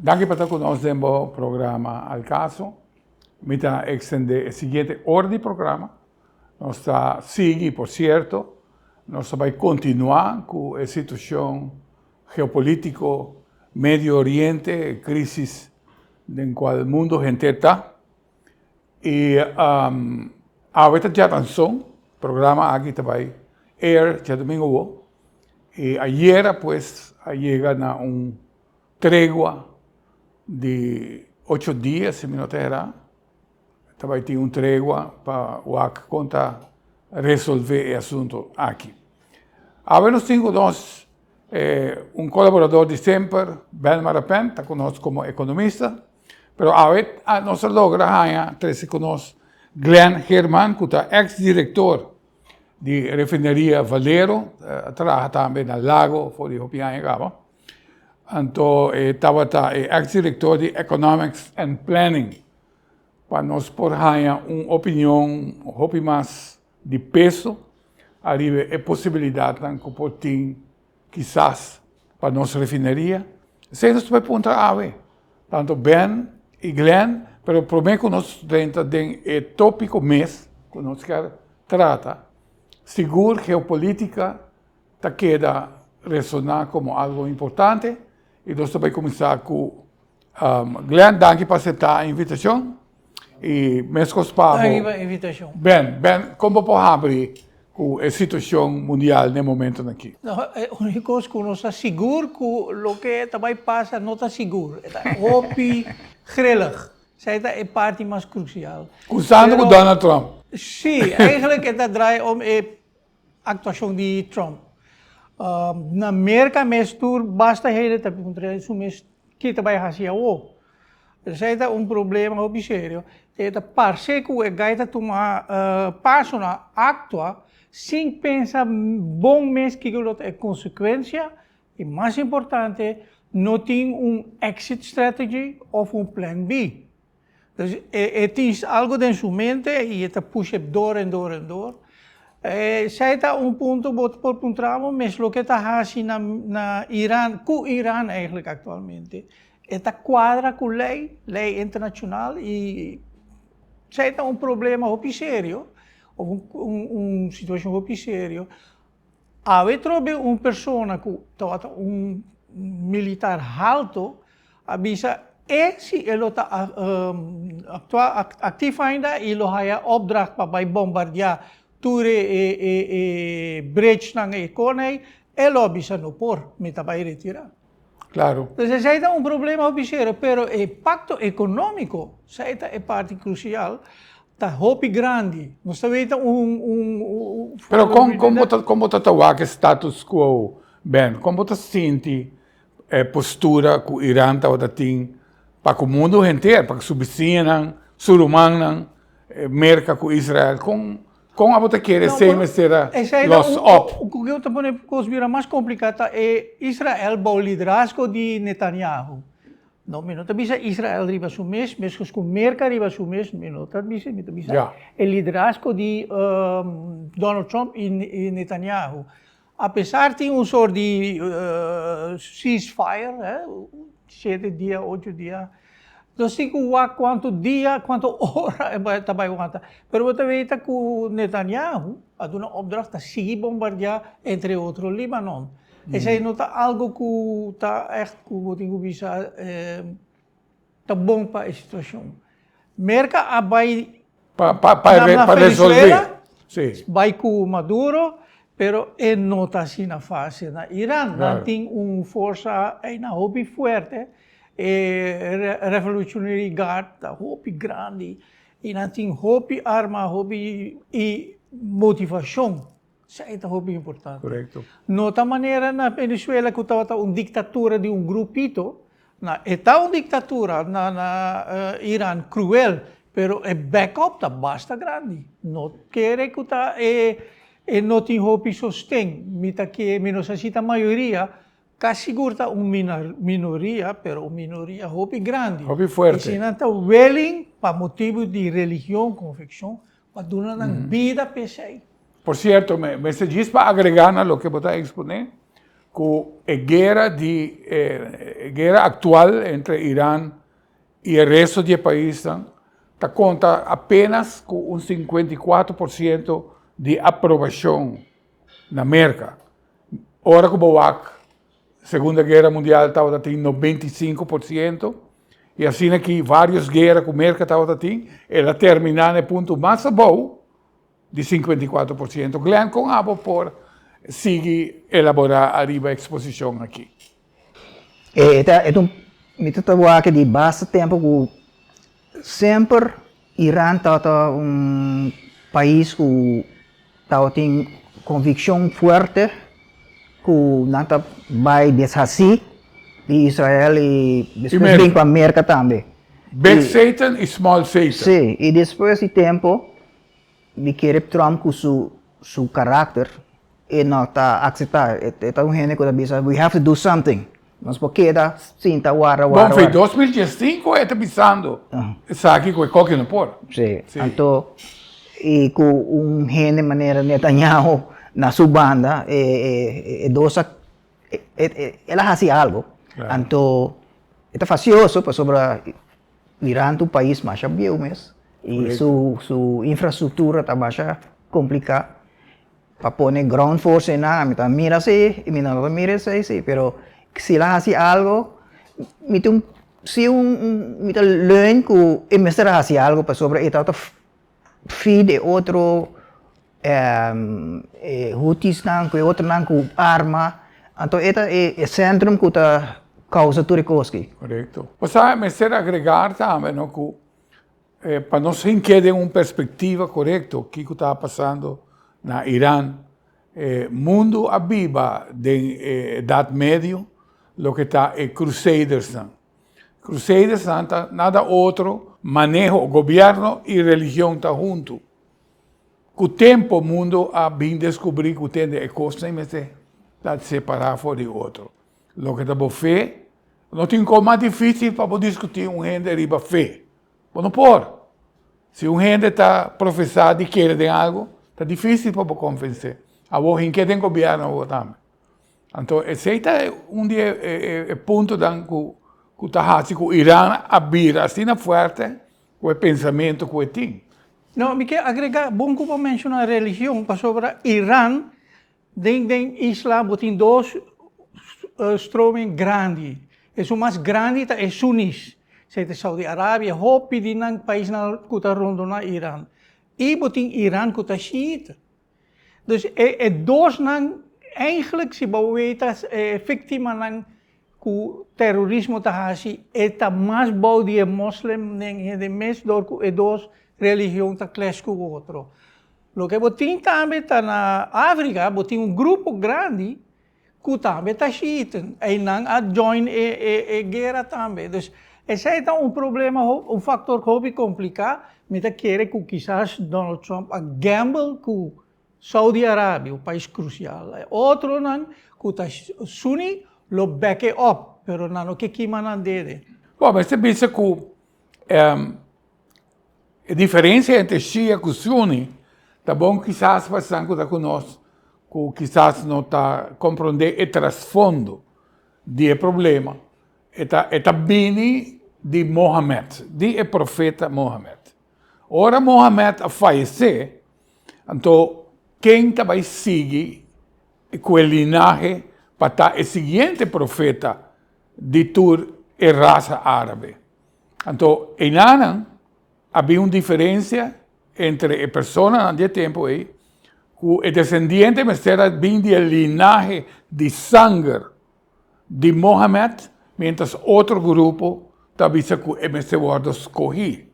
Danki pa ta ku nos den bo programa Al Caso. Mi ta ekstendé e siguiente ora di programa. Nos ta sigui, por sierto, nos ta bai kontinuá ku e situashon geopolítiko Medio Oriente, e krísis den kual mundu henter ta. I awe ta djaranson, programa aki ta bai air djadumingu awo. I ayera pues a yega na un tregua di ocho dia, si mi no ta erá. Ta bai tin un tregua pa wak kon ta resolvé e asuntu aki. Awe nos tin ku nos un kolaborador di semper, Ben Marapen, ta ku nos komo ekonomista. Pero awe nos a logra haña trese ku nos Glenn Geerman ku ta eks direktor di refineria Valero, a traha tambe na Lago for di hopi aña kaba. Anto e tabata e eks direktor di Economics and Planning pa nos por haña un opinion hopi mas di peso ariba e posibilidatnan ku por tin kisas pa nos refineria. Esei nos ta bai puntra awe, tanto Ben i Glenn, pero promé ku nos drenta den e tópiko mes ku nos kier trata, sigur geopolítika ta keda resoná komo algu importante i nos ta bai kuminsá ku Glenn, danki pa aseptá e invitashon i meskos pa bo. Danki pa e invitashon. Ben, Ben, kon bo por habri ku e situashon mundial na e momentonan aki? No, e úniko kos ku nos ta sigur ku loke ta bai pasa no ta sigur. E ta hopi grillig. Esei ta e parti mas krusial. Kusando ku Donald Trump. Sí, eigenlijk e ta draai om e Actuacion di Trump. Na Merca mes tur basta hende ta puntra su mes ki ta bay haci awo. Esey ta un problema hopi serio. E ta parce cu e guy ta tuma pasonan actua sin pensa bon mes kico lo ta e consecuencia y mas importante no tin un exit strategy of un plan B. Dus e tin algo den su mente y e ta pusha door en door en door. Esey ta un punto bo por puntra bo mes loke ta haci na Iran, cu Iran eigenlijk actualmente. E ta cuadra cu ley, ley internacional y esey ta un problema hopi serio of un situacion hopi serio. Awe trobe un persona cu tabata un militar halto a bisa e si e lo ta actua actief ainda y lo haya opdracht pa bay bombardia tur e bridgenan e con ey, e lo a bisa no por, mi ta bay retira. Claro. Pues esey ta un problema hopi serio, pero e pacto economico, esey ta e parti crucial, ta hopi grandi. Nos ta weta un, un, un Pero con, con bo ta, con bo ta ta wak e status quo, Ben? Con bo ta sinti e postura cu Iran tabata tin pa cu mundo henter, pa cu su bisiñanan, su rumannan, Merca cu Israel? Con, Kon abo ta kere esei mester a los op? Ku ke ta pone kos bira mas kompliká ta e Israel bou liderazgo di Netanyahu. No, mi no ta bisa Israel riba su mes, meskos ku Merka riba su mes, mi no ta bisa, mi ta bisa e liderazgo di Donald Trump i Netanyahu. Apesar tin un sort di ceasefire, shete dia, ocho dia, nos tin ku wak kuantu dia, kuantu ora e ta bai wanta. Pero bo ta weta ku Netanyahu a duna opdracht ta sigui bombardiá entre otro Libanon. Esei no ta algu ku ta ègt ku bo tin ku bisa ta bon pa e situashon. Merka a bai Pa, pa, pa, na pa resolve. Venezuela, Sí. bai ku Maduro, pero e no ta asina fácil na Iran. Claro. Nan tin un forsa eina hopi fuerte, e Revolutionary Guard ta hopi grandi i nan tin hopi arma, hopi i motivashon. Esei ta hopi importante. Correcto. No ta manera na Venezuela ku tabata un diktatura di un grupito. Na, e ta un diktatura na na Iran kruel, pero e backup ta basta grandi. No kere ku ta e e no tin hopi sosten. Mi ta ke mi no sa si ta mayoria, kasi sigur ta un minoria, pero un minoria hopi grandi. Hopi fuerte. I si nan ta willing pa motibu di religion, konvikshon, pa duna nan bida p'esei. Por sierto, mester djis pa agregá na loke bo ta eksponé, ku e guera di E guera aktual entre Iran i e resto di e paisnan ta konta apenas ku un 54% di aprobashon na Merka. Ora ku bo wak Segunda Guera Mundial tabata tin 95% i asina ki vários guera ku Merka tabata tin, el a terminá na e punto mas abou di 54%. Glenn, kon abo por sigui elaborá ariba e eksposishon aki? E ta e ta un mi ta ta wak di basta tempu ku semper Iran tabata un pais ku tabatin konvikshon fuerte ku nan ta bai deshasí di Israel i despues bin pa Merka tambe. Big Satan i Small Satan. Sí, i despues di tempu Mi kere Trump ku su su karakter e no ta akseptá. E ta un hende ku ta bisa we have to do something. Nos por keda sinta warda warda Bon, warda. 2015 e ta bisando esaki ku e koki no por. Sí. Anto i ku un hende manera Netanyahu na su banda e e e dos a el a hasi algo. Anto e ta fasioso pasobra Iran ta un pais masha bieu mes i su su infrastruktura ta masha kompliká pa pone ground force einan mi ta mira si i mi no ta mira esei si pero si el a hasi algo mi tin si un mi ta leun ku e mester a hasi algo pasobra e tabata feed e otro e hutisnan ku e otronan ku arma anto e ta e sentrum ku ta kousa tur e kos aki. Korekto. Bo sa mester agregar tambe no ku pa nos hink'é den un perspektiva korekto kiko ta pasando na Iran, e mundu a biba den e edat medio loke ta e crusadersnan. Crusadersnan ta nada otro maneho gobierno y religion ta hunto. Cu tempo mundo a bin descubri cu tende e cosnan mester ta separa for di otro. Loke ta bo fe, no tin con mas dificil pa bo discuti un hende riba fe. Bo no por. Si un hende ta profesa di kere den algo, ta dificil pa bo convence. Awor hinke den gobierno awor tambe. Anto esei ta un di e puntonan ku ku ta hasi ku Iran a bira asina fuerte ku e pensamentu ku e tin. No, mi ke agregá, bon ku bo menshoná religion, pasobra Iran den den islam bo tin dos stroming grandi. Esun mas grandi ta e sunis, esei ta Saudi Arabia, hopi di nan paisnan ku ta rondoná Iran. I bo tin Iran ku ta shiita. Dus e e dosnan eigenlijk si bo weta e victimanan ku terorismo ta hasi e ta mas bou di e moslim den hende mes dor ku e dos religion ta clash ku otro. Loke bo tin tambe ta na Afrika bo tin un grupo grandi ku tambe ta shiiten einan a join e e e guera tambe. Dus esei ta un problema un factor hopi kompliká. Mi ta kere ku kisas Donald Trump a gamble ku Saudi Arabia, un pais krusial. E otronan ku ta Sunni lo back e up, pero nan no ke kima nan dede. Bon, mester bisa ku E diferencia entre Shia cu Sunni ta bon kisas pa esnan cu ta cu nos cu kisas no ta comprende e trasfondo di e problema. E ta e ta bini di Mohamed, di e profeta Mohamed. Ora Mohamed a fayece, anto ken ta bay sigui cu e linahe pa ta e siguiente profeta di tur e rasa arabe? Anto einanan a bin un diferencia entre e personanan di e tempo ei cu e descendiente mester a bin di e linahe di sanger di Mohamed, mientras otro grupo ta bisa cu e mester wordo scogi,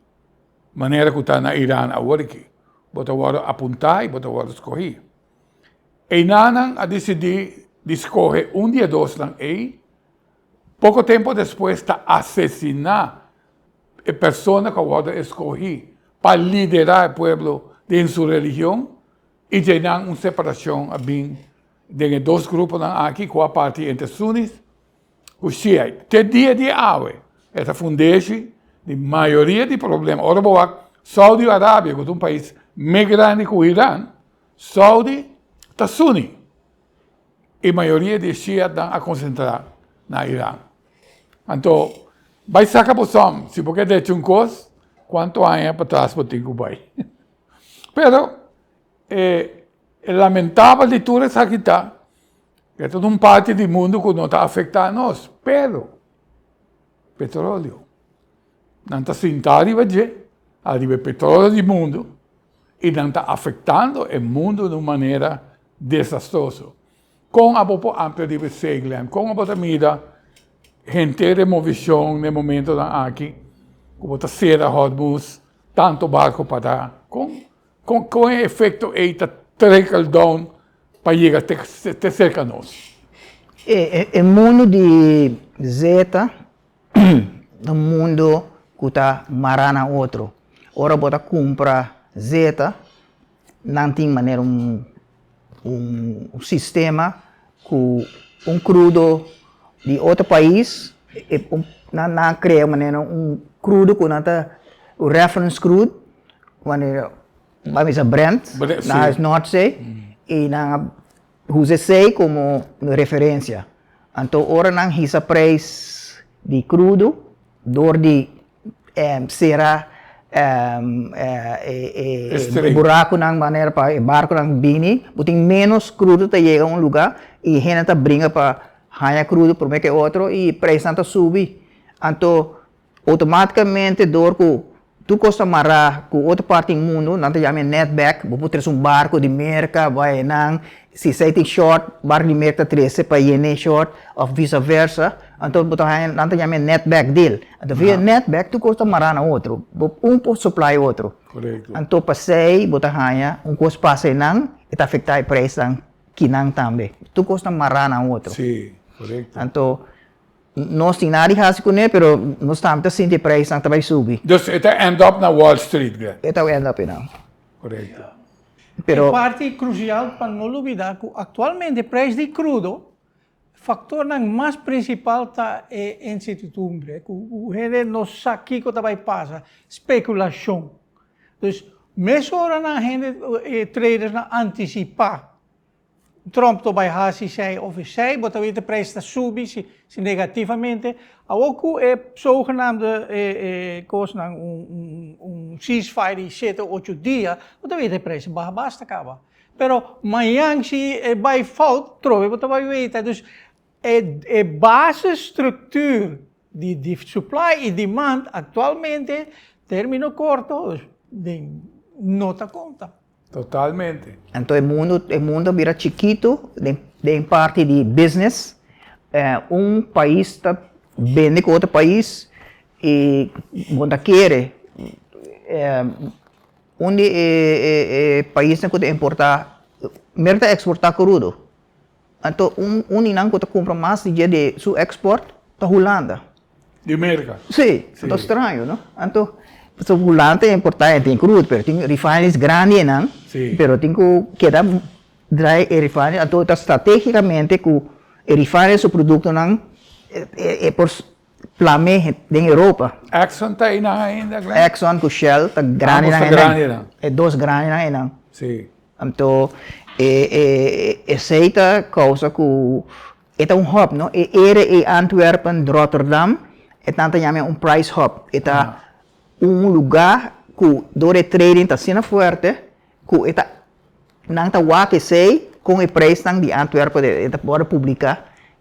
manera cu ta na Iran awor aki, bo ta wordo apunta y bo ta wordo scogi. Einanan a dicidi di scoge un di e dosnan ei. Poko tempu despues ta asesiná e persona ku a wòrdu eskohí pa liderá e pueblo den su religion i djeinan un separashon a bin den e dos gruponan aki ku a parti entre sunis ku shiite. Te dia di awe e ta fundeshi di mayoria di problema. Ora bo wak Saudi Arabia ku ta un pais mes grandi ku Iran, Saudi ta suni. E mayoria di e shiatnan a konsentrá na Iran. Anto, bai saka bo som, si bo ke drecha un kos, kuantu aña patras bo tin ku bai. Pero, e e lamentabel di tur esaki ta, e ta un parti di mundu ku no ta afektá nos, pero petroleo, nan ta sinta riba dje, ariba e petroleo di mundu, i nan ta afektando e mundu na un manera desastroso. Kon abo por amplia riba esei, Glenn? Kon abo ta mira henter e movishon na e momentonan aki ku bo ta sera Hormuz, tantu barko pa ta? Kon kon kon e efekto ei ta trickle down pa yega te te serka nos? E e mundu di zeta ta un mundu ku ta mará na otro. Ora bo ta kumpra zeta nan tin manera un un sistema ku un krudo di otro pais nan a krea manera un krudo ku nan ta un reference crude manera ban bisa Brent na North Sea i nan a usa esei komo referensia anto ora nan hisa preis di krudo dor di sera e burakunan manera pa e barkunan bini, bo tin ménos krudo ta yega un lugá i hende ta bringa pa haña krudo promé ku e otro i preisnan ta subi. Anto outomátikamente dor ku Tur kos ta mará ku otro parti di mundu, nan ta yama e netback, bo por trese un barko di Merka bai einan, si esei tin short, barko di Merka ta trese pa yen'é short òf visa versa, anto bo ta haña, nan ta yama e netback deal. Anto via e netback tur kos ta mará na otro, bo un por supply otro. Anto pasei bo ta haña un kos pasa einan, e ta afektá e preisnan kinan tambe. Tur kos ta mará na otro. Anto Nos tin nada di hasi kuné, pero nos tambe ta sinti e prijsnan ta bai subi. Dus e ta end up na Wall Street, Glenn? E ta end up einan. Korekto. Pero. E parti krusial pa no lubida ku aktualmente prijs di krudo, faktornan mas prinsipal ta e insertidumbre, ku hende no sa kiko ta bai pasa, spekulashon. Dus mesora nan hende, e tradersnan antisipá Trump to bai hasi esei of esei, bo ta weten e prijs ta subi si si negativamente. Awor ku e zogenaamde e e kosnan un un un ceasefire di shete ocho dia, bo ta weten e prijs a baha basta kaba. Pero mañan si e bai fout trobe bo ta bai weten. Dus e e basisstructuur di di supply i demand actualmente termino korto den no ta konta. Totalmente. Anto e mundo e mundo a bira chikitu den den parti di business. Un pais ta bende ku otro pais i bo ta kere un di e e e paisnan ku ta importá Merka ta eksportá krudo. Anto un un di nan ku ta kumpra mas di dje di su eksport ta Hulanda. Di Merka? Si, ta straño no. Anto pasobra Hulanda ta importá e tin krut pero tin refineries grandi einan pero tin ku keda drai e refinery anto ta strategikamente ku e refinery su produktonan e por plam'é den Europa. Exxon ta einan ainda Glenn? Exxon ku Shell ta grandinan einan. E dos grandinan einan. Si. Anto e e esei ta kousa ku e ta un hub no, e area ei Antwerpen, Rotterdam e nan ta yama un price hub, e ta un lugá ku dor e trading ta asina fuerte ku e ta nan ta wak esei kon e preisnan di Antwerpen e ta wòrdu publiká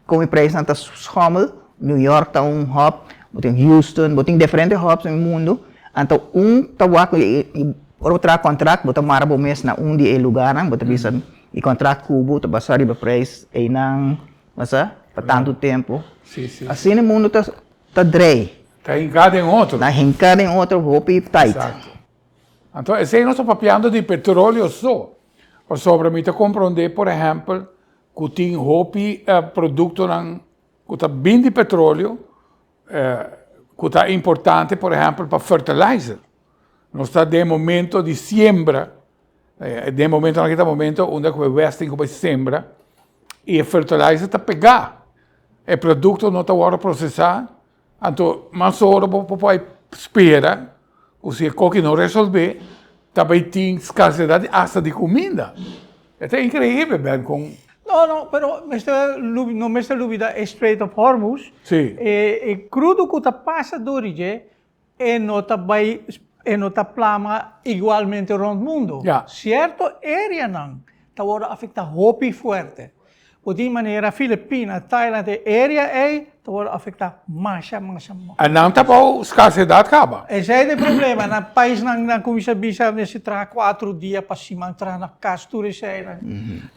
kon e preisnan ta schommel, New York ta un hub, bo tin Houston, bo tin diferente hubs den mundu, anto un ta wak i ora bo traha kontrakt bo ta mara bo mes na un di e lugarnan, bo ta bisa e kontrakt ku bo ta basa riba preis einan basa pa tantu tempu. Asina e mundu ta ta drei. Ta hinká den otro. Ta hinká den otro hopi tight. Exacto. Anto esei nos ta papiando di petroleo so, pasobra mi ta komprondé por ehèmpel ku tin hopi produktonan ku ta bin di petroleo ku ta importante por ehèmpel pa fertilizer. Nos ta den momento di siembra, den momentonan aki ta momento unda ku e wes tin ku bai sembra i e fertilizer ta pegá, e produkto no ta wòrdu prosesá, anto mas ora bo por bai spera ku si e koki no resolvé ta bai tin skarsedat asta di kuminda. E ta inkreibel, Ben, kon. No, no, pero mester no mester lubida e Strait of Hormuz. Sí. E, e crudo cu ta pasa door di dje, e no ta bay, e no ta plama igualmente rond mundo. Ja. Cierto areanan ta wordo afecta hopi fuerte. Bo tin manera Filipina, Thailand, e area ey ta wordo afecta masha, masha. En nan ta bou scarsedad caba. Esey ta e problema. Na paisnan nan cuminsa bisa mester traha cuatro dia pa siman, traha na cas, tur eseynan.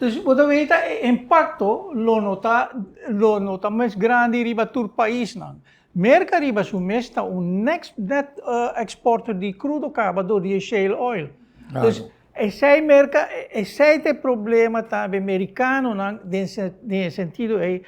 Dus bo ta weta e impacto lo no ta, lo no ta mes grandi riba tur paisnan. Merca riba su mes ta un net exporter di crudo caba door di e shale oil. Dus esey Merca, esey ta e problema tambe Mericanonan den den e sentido ey,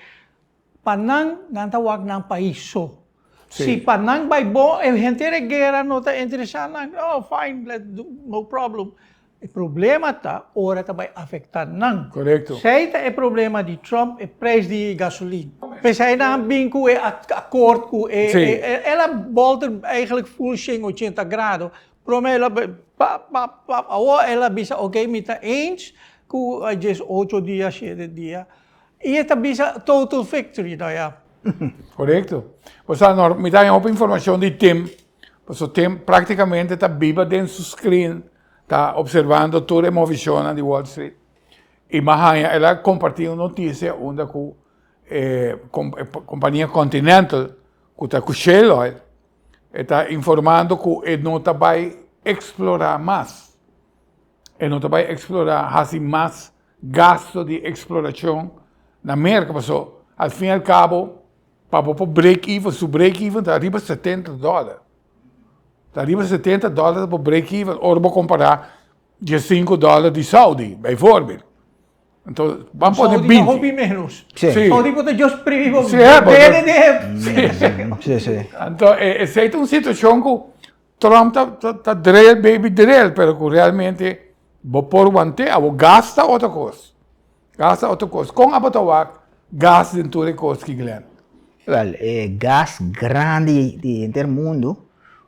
pa nan, nan ta wak nan pais so. Si pa nan bay bon, e henter e guera no ta interesa nan, oh fine, let do, no problem. E problema ta ora ta bai afecta nan. Correcto. Esey ta e problema di Trump, e prijs di gasolin. Pesey nan a bin cu e akkoord cu e, el a bolter eigenlijk full 180 grado. Prome el a pap, pap, pap, awor el a bisa ok mi ta eens cu djes ocho dia, shete dia. Y e ta bisa total victory, nou ja. Correcto. Osea, mi ta haña hopi informacion di Tim, pasobra Tim practicamente ta biba den su screen ta observando tur e movicionnan di Wall Street y m'a haña el a comparti un noticia unda cu e compania Continental cu ta cu shale oil e ta informando cu e no ta bay explora mas, e no ta bay explora haci mas gasto di exploracion na Merca pasobra al fin y al cabo pa bo por break even su break even ta riba setenta dollar. Ta riba setenta dòler bo break even ora bo kompará diesinku dòler di Saudi, bijvoorbeeld. Anto, ban pone Saudi binti. ta hopi ménos. Sí. Sí. Saudi bo ta just primi bo Sí, bo ta- dede de Sí. Sí, sí. Anto, e esei ta un situashon ku Trump ta ta ta drill baby drill, pero ku realmente bo por want'é, abo gas ta otro kos. Gas ta otro kos. Kon abo ta wak gas den tur e kos ki Glenn? Wel, e gas grandi di henter mundu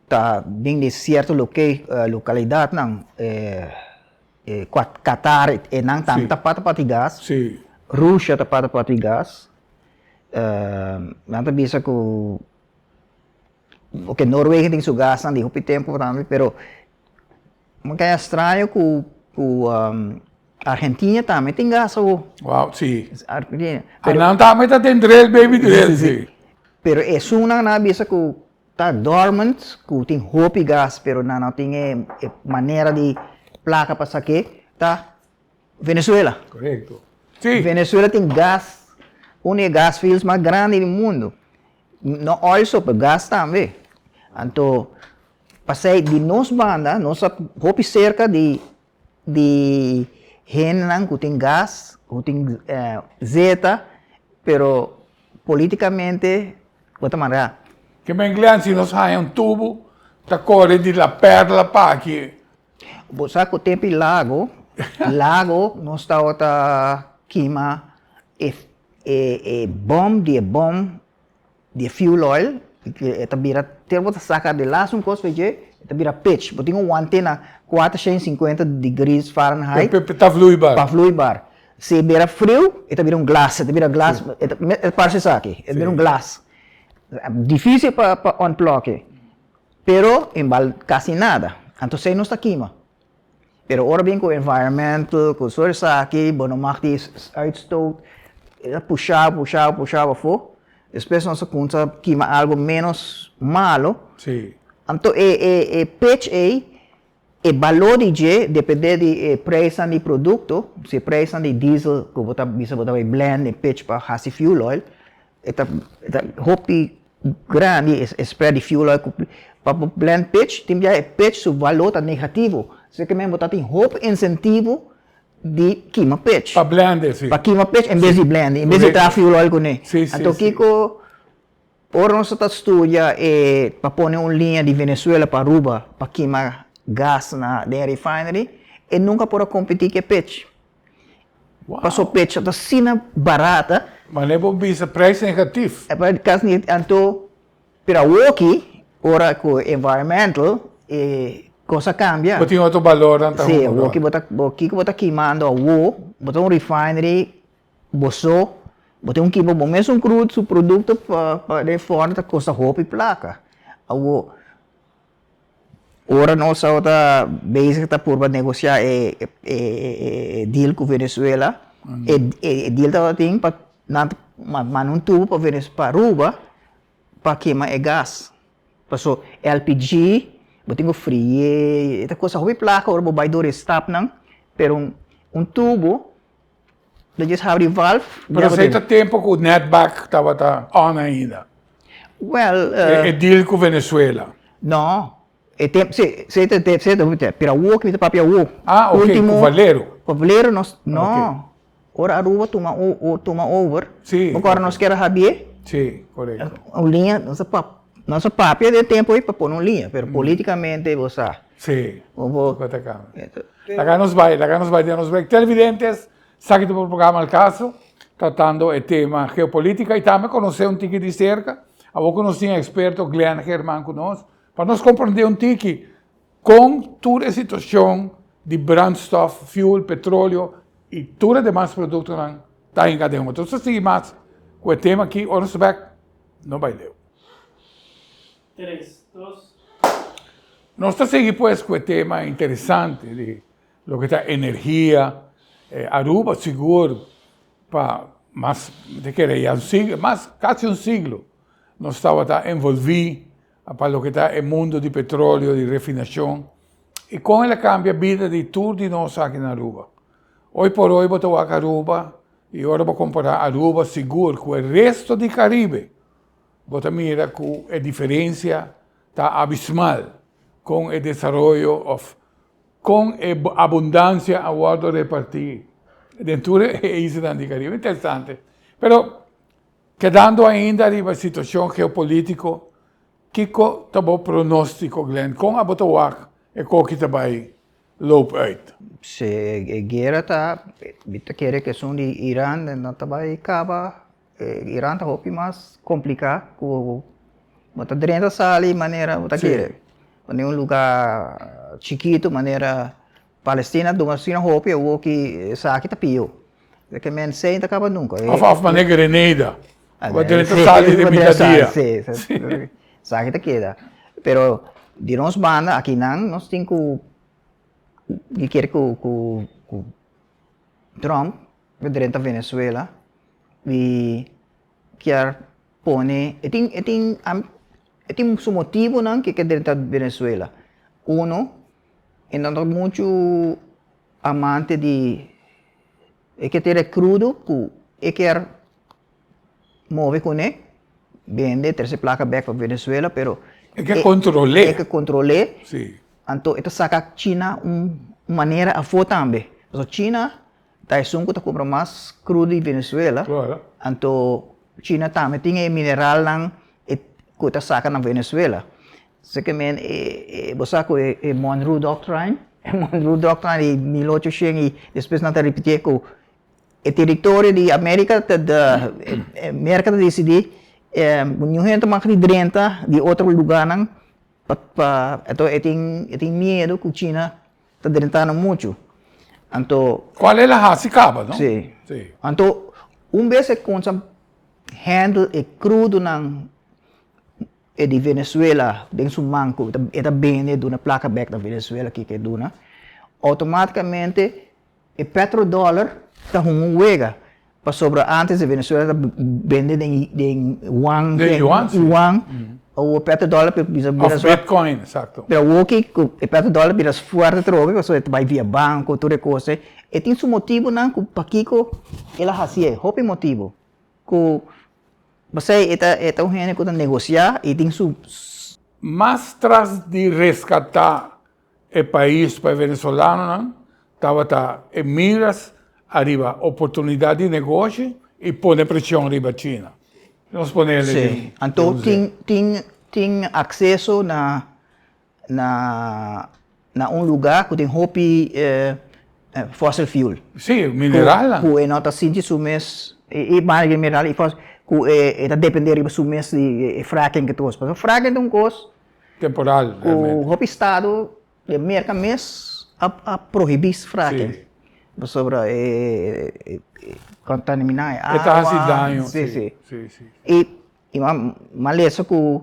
ta bin di sierto lokalidatnan. Qatar e nan tambe ta parti parti gas. Rusia ta parti parti gas. Nan ta bisa ku oke Noorwegen tin su gasnan di hopi tempu tambe pero Mi kaya straño ku ku Argentina tambe tin gas awo. Wow, si. Argentina. Pero, nan tambe ta den drill, baby drill, si. Pero esunnan nan a bisa ku ta dormant, ku tin hopi gas, pero nan no tin e manera di plaka pa sak'é, ta Venezuela. Korekto. Si. Venezuela tin gas, un di e gas fields mas grandi di mundu. No oil so, pero gas tambe. Anto, pasei di nos banda, nos ta hopi serka di di hendenan ku tin gas, ku tin zeta, pero politikamente bo ta manda. Ke men Glenn, si nos haña un tubu ta kore di La Perla pa aki. Bo sa ku tempu Lago, Lago nos tabata kima e E bom di e bom di e fuel oil e ta bira te bo ta saka di las un kos dje e ta bira pitch bo tin un wante na 450 degrees Fahrenheit Pa ta vloeibaar. Pa vloeibaar si e bira friu e ta bira un glas e ta bira glas e ta parse esaki e ta bira un glas dificil pa pa unplug e pero e bal kasi nada anto esei nos ta kima. Pero ora bin ku environmental, ku tur esaki, bo no mag di uitstoot, e ta pusha, pusha, pusha afó. Despues nos a kumsa kima algu ménos malo. Sí. Anto e e e pitch ei, e balor di dje dependé di e preisnan di produkto, si e preisnan di diesel ku bo ta bisa bo ta bai blend e pitch pa hasi fuel oil, E ta e ta hopi grandi e spread di fuel oil ku pa bo blend pitch tin bia e pitch su balor ta negativo así ke men bo ta tin hopi insentivo di kima pitch. Pa blend e si. Pa kima pitch en bes di blend en bes di traha fuel oil kuné. Si si Anto kiko ora nos ta studia e pa pone un liña di Venezuela pa Aruba pa kima gas na den e refinery e nunka por a kompetí ku e pitch. Paso pecha ta asina barata. Mane bo bisa prijs negatief. Kas ni anto pero awoki ora ku environmental e kos a kambia. Bo tin otro balornan ta Si awoki bo ta kiko bo ta kimando awo bo ta un refinery. Bo so, bo tin un kiba bo mesun crude su producto pa pa den forno ta costa hopi placa. Awo ora nos tabata bezig ta purba negocia e e deal cu Venezuela, e e deal tabatin pa nan manda un tubo pa Venez pa Aruba pa kema e gas. Paso LPG bo tin ku fri'é, e ta kosta hopi plaka ora bo bai dor e stapnan, pero un tubo bo djes habri valve. Pero esei ta tempu ku netback tabata on ainda? Well. E deal ku Venezuela. No, e tempu, si, si ta hopi tempu, pero awor ku mi ta papia awor. Ah, ok, ku Valero. Ku Valero nos, no. Ora Aruba tuma tuma over, Sí. bo kòrda nos kere habié? Sí, korekto. Un liña, nos a pap, nos a papia den tempu ei pa pone un liña, pero politikamente bo sa. Sí, Bo bo. bo ta kambia. Laga nos bai, laga nos bai den nos break. Televidentes, esaki ta bo programa Al Caso, tratando e tema geopolítica y tambe conoce un tiki di cerca. Awor cu nos tin e experto Glenn Germán cu nos, pa nos comprende un tiki Kon tur e situashon di brandstof, fuel, petroleo i tur e demas produktonan ta hinka den otro. Nos ta sigui mas ku e tema aki ora nos ta bek no bai leu. Tres, dos. Nos ta sigui pues ku e tema interesante di loke ta energia. Aruba sigur pa mas mi ta kere ya un siglo, mas kasi un siglo nos tabata envolvi Pa loke ta e mundo di petroleo, di refinacion y con el a cambia bida di tur di nos aki na Aruba. Hoy por hoy bo ta wak Aruba y ora bo compara Aruba sigur cu e resto di Caribe, bo ta mira cu e diferencia ta abismal con e desaroyo of con e abundancia a wordo reparti den tur e islanan di Caribe. Interesante. Pero Kedando ainda riba e situacion geopolitico, kico ta bo pronostico, Glenn? Con abo ta wak e koki ta bay loop uit? Si e guera ta, mi ta kere cu esun di Iran no ta bay caba. Iran ta hopi mas complica cu bo ta drenta sali manera bo ta kere. Pone un lugar chikito manera Palestina duna asina hopi awor ki esaki ta pio. E ke men sei ta kaba nunka. Of of mane Grenada. Bo drenta sali den mitad dia. Si, esaki ta keda. Pero di nos banda akinan nos tin ku mi kere ku ku ku Trump a drenta Venezuela i kier pone e tin e tin e tin su motibonan ke ke drenta Venezuela. Uno E no ta muchu amante di e ke tira e krudo ku e kier move kuné, bende, trese plaka bèk pa Venezuela, pero E ke kontrol'é. E ke kontrol'é. Sí. Anto e ta saka China un manera afó tambe. Pasobra China ta esun ku ta kumpra mas krudo di Venezuela. Klaro. Anto China tambe tin e mineralnan ku ta saka na Venezuela. Seke men e bo sa ku e Monroe Doctrine, e Monroe Doctrine di 1800 i despues nan ta ripitié ku e teritorio di Amerika ta Merka ta disidí niun hende ta mag di drenta di otro lugánan pa pa anto e tin e tin miedu ku China ta drentando muchu. Anto. Kual el a hasi kaba no? Si. Si. Anto un bes e konsa handle e krudonan E di Venezuela den su man ku e ta bende duna plaka bek na Venezuela kiko e duna, outomaticamente e petrodollar ta hunga un wega pasobra antes e Venezuela ta bende den den yuan Den yuan si. Yuan awor petrodollar ta bisa bira Of bitcoin exacto. Pero awor ki ku e petrodollar bira fuerte atrobe pasobra e ta bai via banko tur e kos ei e tin su motibunan ku pakiko el a hasié hopi motibu ku Pasei e ta e ta un hende ku ta negosiá i tin su. Mas tras di reskatá e pais pa e venezolanonan tabata e miras ariba oportunidat di negoshi i pone preshon riba China. Nos pone el Sí, den anto un zin. tin tin tin akseso na na na un lugá ku tin hopi fossil fuel. Sí, mineralnan. Ku e no ta sinti su mes, e banda di mineral i fossil, ku e ta dependé riba su mes di e fracking ku tur kos. Pasobra fracking ta un kos. Temporal, realmente. Ku hopi estado di Merka mes a prohibí fracking. Sí. Pasobra e kontaminá e awa. E ta hasi daño. Sí, sí. Sí, sí. I i m'a lesa ku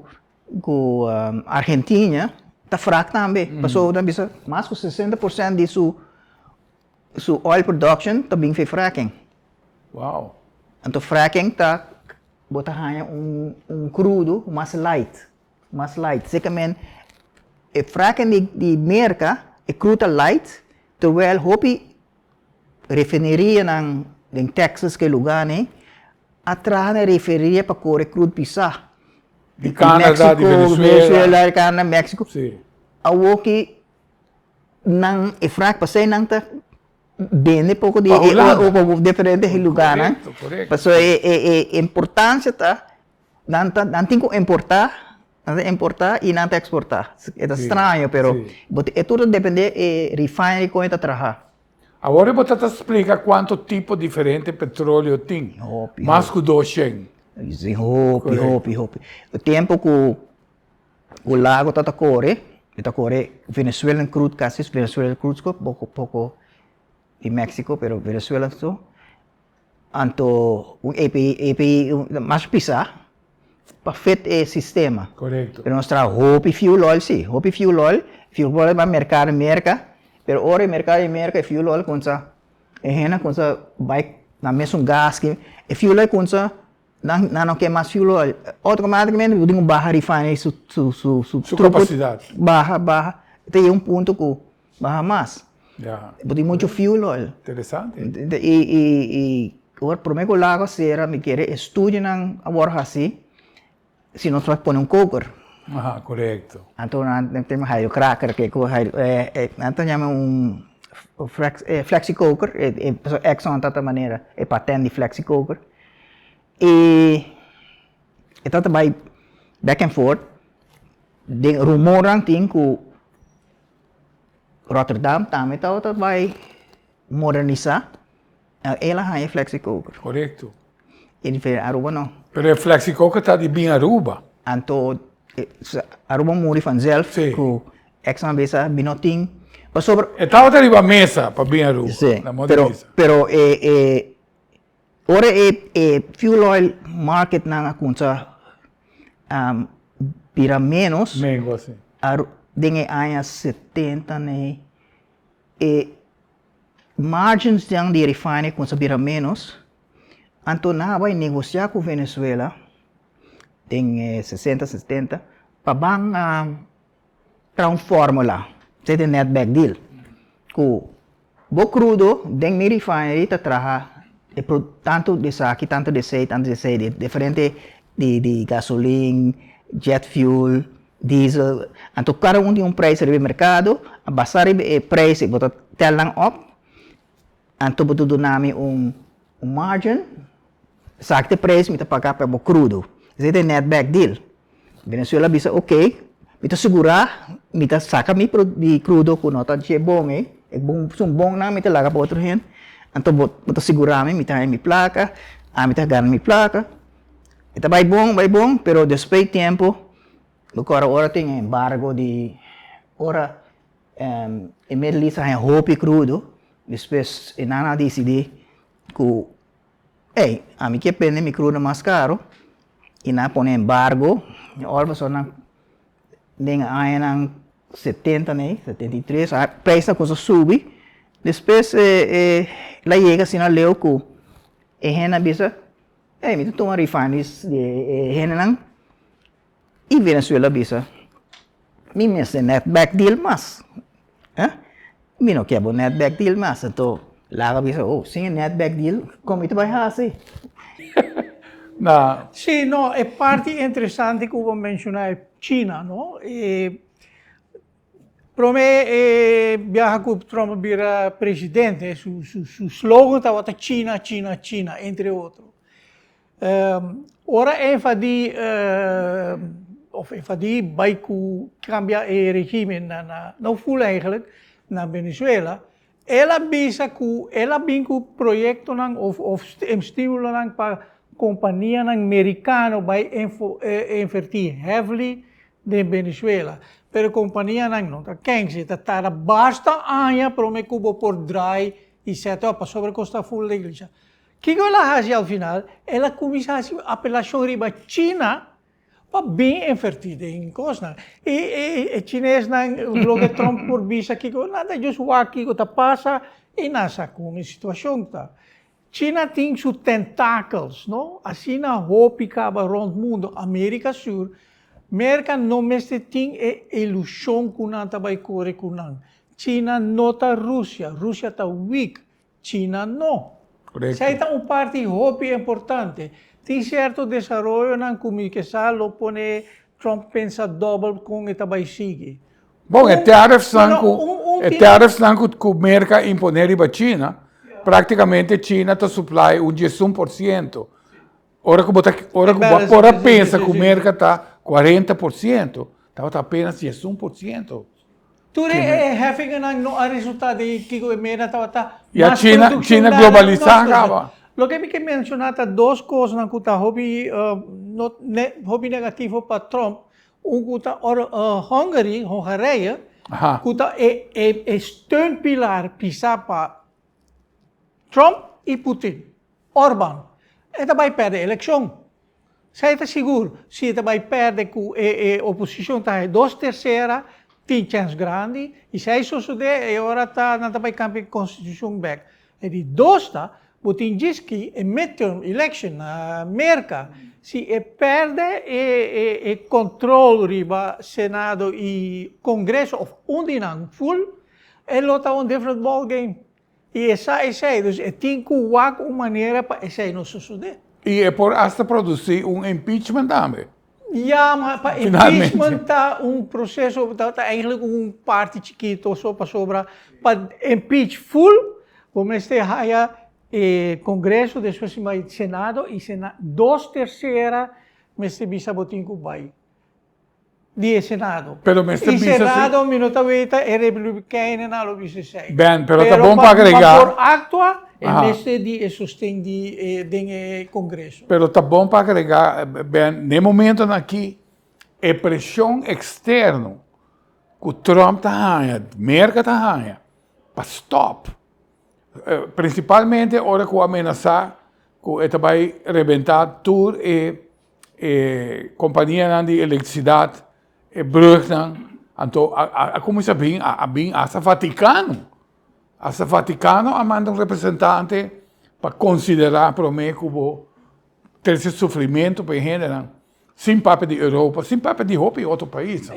ku Argentina ta frak tambe. Pasobra nan bisa mas ku 60% di su su oil production ta bin for fracking. Wow. Anto fracking ta bo ta haña un un krudo mas light. Mas light. Zekerment e fracking di di Merka e crude ta light terwijl hopi refinerianan den Texas ke lugarnan a traha na refineria pa kore crude pisá. Di Canada, di Venezuela. Venezuela, Canada, Mexico. Sí. Awoki nan e frac pasei nan ta bende poko di Pa Hulanda. e diferente lugarnan. Korekto, korekto. Pasobra e e importancia ta Nan ta, nan tin ku importá, nan ta importá i nan ta eksportá. E ta straño, pero bo e tur ta dependé e refinery kon e ta traha. Awor bo ta ta splika kuantu tipo diferente petroleo tin? Hopi, hopi. Mas ku 200. Si, hopi, hopi, hopi. E tempu ku ku lago ta ta kore, e ta kore Venezuelan crude kasi, Venezuelan crude poko poko di Mexico, pero Venezuela so. Anto un EPI, EPI mas pisa pa fit e sistema. Korekto. Pero nos traha hopi fuel oil si, hopi fuel oil, fuel oil bai merkado di Merka, pero ora e merkado di Merka e fuel oil kunsa, e hende kunsa bai na mesun gas ki, e fuel oil kunsa nan nan no ke mas fuel oil, outomaticamente bo tin ku baha refinery su su su su kapasidat. Baha baha, ta yega un punto ku Baha mas. Ya. Bo tin mucho fuel oil. Interesante. I i i ora prome ku lago a sera mi kere e studionan a wòrdu hasi si nos por pone un koker. Aha, korekto. Anto nan tin hydrocracker ke ku nan ta yama un flexi koker pasobra Exxon ta ta manera e patent di flexi koker i e ta ta bai back and forth den rumornan tin ku Rotterdam tambe tabata bai modernisá, el a haña e flexikoker. Korekto. E diferente Aruba no. Pero e flexikoker ta di bin Aruba. Anto Aruba muri vanzelf ku Exxon a bisa mi no tin pasobra. E tabata riba mesa pa bin Aruba. Si, pero pero e e ora e e fuel oil market nan a kumsa bira menos. Mengua si. Den e aña 70 nei e margins nan di refinery kumsa bira menos, anto nan a bai negosia ku Venezuela den e 60, 70 pa ban traha un formula, esei ta e netback deal, ku Bo crudo den mi refinery ta traha e pro tanto di esaki, tanto di esey, tanto di esey, di diferente di di gasolin, jet fuel, diesel, anto cada un tin un prijs riba e mercado, a basa riba e prijs bo ta tel nan op, anto bo ta duna mi un un margin, esaki ta e prijs mi ta paga pa bo crudo, esey ta e net back deal. Venezuela bisa ok, mi ta sigurá, mi ta saka mi mi krudo ku no ta dje bon ei, e bon esun bonnan mi ta laga pa otro hende, anto bo bo ta sigurá mi, mi ta haña mi plaka, ami ta gana mi plaka, e ta bai bon bai bon, pero despues di tempu bo kòrda ora tin embargo di ora e Middle East a haña hopi krudo, despues e nan a disidí ku Ey, ami ke bende mi krudo mas karo i nan a pone embargo, i ora pasobra nan den e añanan 70 nei, 73, a prijs a kuminsa subi, despues e el a yega asina leu ku e hende a bisa, ey mi ta tuma refineries di e hendenan I Venezuela bisa, Mi mester netback deal mas. Eh? Mi no ke bo netback deal mas. Anto Lara bisa, Oh, sin e netback deal, kon mi ta bai hasi? Na. Sí, no, e parti interesante ku bo menshoná e China, no? E promé e biaha ku Trump a bira presidente, su su su slogan tabata China, China, China, entre otro. Ora enfadí of enfadí bai ku kambia e regimen na na no full eigenlijk na Venezuela, el a bisa ku el a bin ku proyektonan of of stimulonan pa kompanianan merikano bai invertí heavily den Venezuela. Pero kompanianan no ta kense, ta tarda basta aña prome ku bo por draai. I set up pasobra kos ta full neglisha. Kiko el a hasi al final? El a kuminsá hasi apelashon riba China pa bin invertí den kosnan. I e chinesnan loke Trump por bisa kiko, nan ta just wak kiko ta pasa i nan sa kon e situashon ta. China tin su tentakels, no? Asina hopi kaba rònt mundu, Amerika Sur, Merka no mester tin e ilushon ku nan ta bai kore ku nan. China no ta Rusia, Rusia ta weak, China no. Esei ta un parti hopi importante. Tin sierto desaroyonan ku mi ke sa lo pone Trump pensa dòbel kon e ta bai sigui. Bon, e tariffsnan ku e tariffsnan ku ku Merka imponé riba China, praktikamente China ta supply un 11%. Ora ku bo ta ora ku bo por a pensa ku Merka ta 40%, tabata apenas 11%. Tur e heffingennan no a resultá den kiko e meta tabata. Ya China China globalisá kaba. Loke mi ke menshoná ta dos kosnan ku ta hopi no hopi negativo pa Trump. Un ku ta Hungary, Hongarije, ku ta e e steunpilaar pisá pa Trump i Putin. Orban, e ta bai pèrdè elekshon. Esei ta sigur. Si e ta bai pèrdè ku e e oposishon ta haña dos tersera, tin chèns grandi. I si ei sosodé, e ora ta nan ta bai kambia e konstitushon bèk. E di dos ta, bo tin djis ki e midterm election na Merka. Si e pèrdè e e e kontrol riba Senado i Kongreso òf un di nan ful, e lo ta un different ball game. I e sa esei, dus e tin ku wak un manera pa esei no sosodé. I e por asta produsí un impeachment tambe. Ya, ma pa impeachment ta un proseso, ta eigenlijk un parti chikito so pasobra pa impeach full bo mester haya e Congreso, despues bai Senado i dos tersera mester bisa bo tin ku bai. Di e Senado. Pero mester I bisa si. Senado mi no ta weta e Republikeinennan lo bisa esei. Ben, pero ta bon pa agrega. Pa por actua e mester di e sosten di e den e Congreso. Pero ta bon pa agrega, Ben, n'e momentonan aki e presion externo cu Trump ta haña, Merca ta haña pa stop, principalmente ora cu a menasa cu e ta bay rebenta tur e E kompanianan di elektrisidat, e brugnan, anto a kuminsá bin, a bin asta Vatikano. Asta Vatikano a manda un representante pa konsiderá promé ku bo trese sufrimentu pa e hendenan, sin papia di Europa, sin papia di hopi otro pais.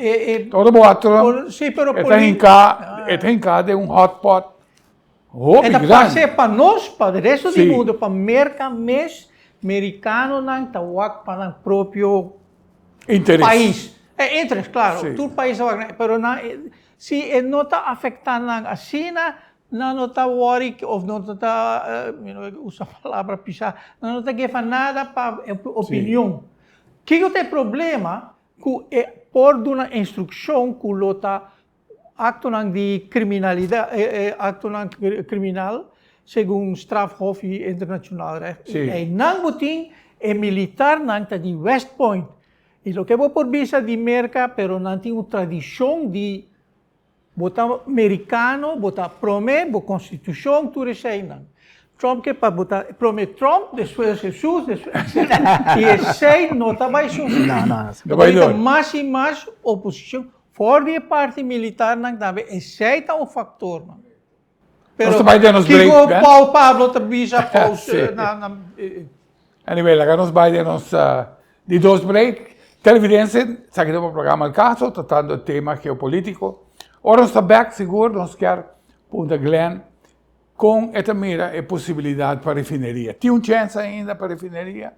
Ora bo wak Trump, e ta hinká, e ta hinká den un hot pot hopi grandi. E ta parse pa nos, pa resto di mundo, pa Merka mes, Merikanonan ta wak pa nan propio Interes. pais. E interes, klaro. Tur pais ta wak nan, pero nan, si e no ta afektá nan asina, nan no ta wòri òf no ta, mi no ke usa palabra pisá, nan no ta gefa nada pa opinion. Kiko ta e problema? Ku e por duna instrukshon ku lo ta Aktonan di kriminalidat, aktonan kriminal segun Strafhof i internashonal recht. I einan bo tin e militarnan ta di West Point. I loke bo por bisa di Merka, pero nan tin un tradishon di bo ta merikano, bo ta prome, bo konstitushon, tur eseinan. Trump ke pa bo ta prome Trump, despues Jesus, despues i esei no ta bai sosodé. Pasobra mas i mas oposishon. For di e parti militarnan tambe esei ta un factornan. Pero Nos ta bai den nos break, kiko Ben. Paul Pablo ta bisa Paul Sí. na na Anyway, laga nos bai den nos di dos break. Televidente, esaki ta bo programa Al Caso, tratando e tema geopolitico. Ora nos ta bek, sigur nos kier punta Glenn con e ta mira e posibilidad pa refineria. Tin un chance ainda pa refineria?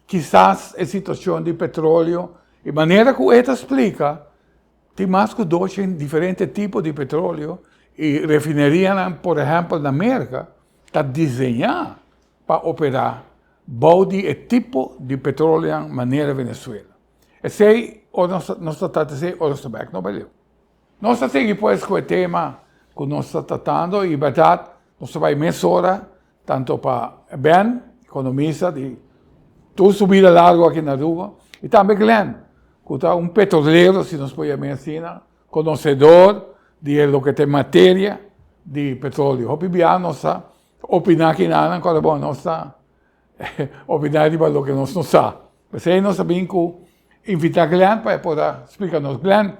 Kisas e situacion di petroleo y manera cu e ta splica tin mas cu 200 diferente tipo di petroleo y refinerianan por ehempel na Merca ta diseña pa opera bou di e tipo di petroleonan manera Venezuela. Esey ora nos ta trata esey ora nos ta bek no bai leu. Nos ta sigui pues cu e tema cu nos ta tratando y berdad nos ta bay mesora tanto pa Ben, economista di tur su bida largo aki na Aruba, y tambe Glenn, cu ta un petrolero, si nos por yama asina, conocedor di e loke ta e materia. di petroleo. Hopi bia nos ta opiná kinanan kòrda bon nos ta opiná riba loke nos no sa. P'esei nos ta bin ku invitá Glenn pa e por a splika nos. Glenn,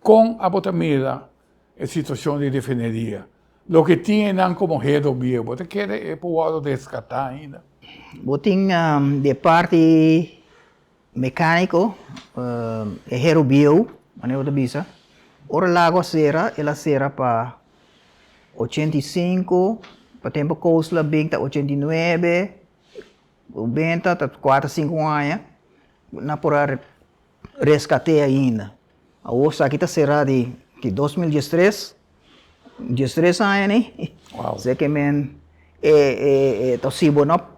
kon abo ta mira e situashon di refineria? Loke tin einan komo hedo bieu, bo ta kere e por wòrdu reskatá ainda? Bo tin di e parti Mecanico, e hero bieu, manera bo ta bisa, ora lago a cera, el a cera pa 85, pa tempo Coastal a bin ta 89, benta ta cuater cinco aña, nan por a rescate ainda. Awor esaki ta cera di ki 2013, 13 aña ni, se ke men e ta si bo no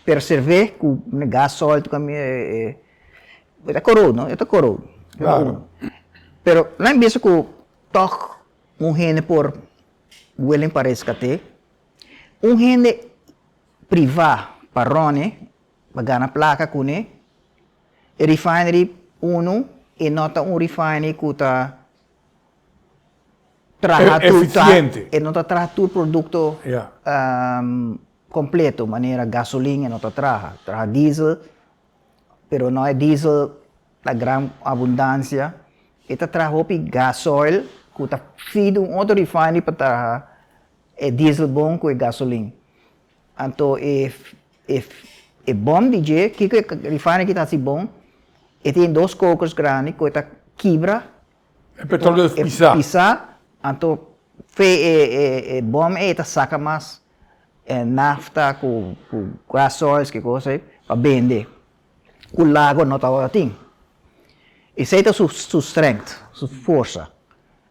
perserve ku gasoil tur kami e ta korou no e ta korou. Pero nan bisa ku tòg un hende por willing pa reskat'é, un hende privá pa ròn'e pa gana plaka kuné, e refinery unu e no ta un refinery ku ta traha tur e no ta traha tur produkto kompleto manera gasolin e no ta traha, traha diesel pero no e diesel na gran abundansia e ta traha hopi gasoil ku ta feed un otro refinery pa traha e diesel bon ku e gasolin anto e e bom di dje kiko e refinery ki ta hasi bon e tin dos kokers grandi ku e ta kibra E petroleo es pisá. E pisá, anto fe e bom ei ta saka mas nafta ku gasoils ki kos ei pa bende ku lago no tabata tin. Esei ta su strength, su forsa.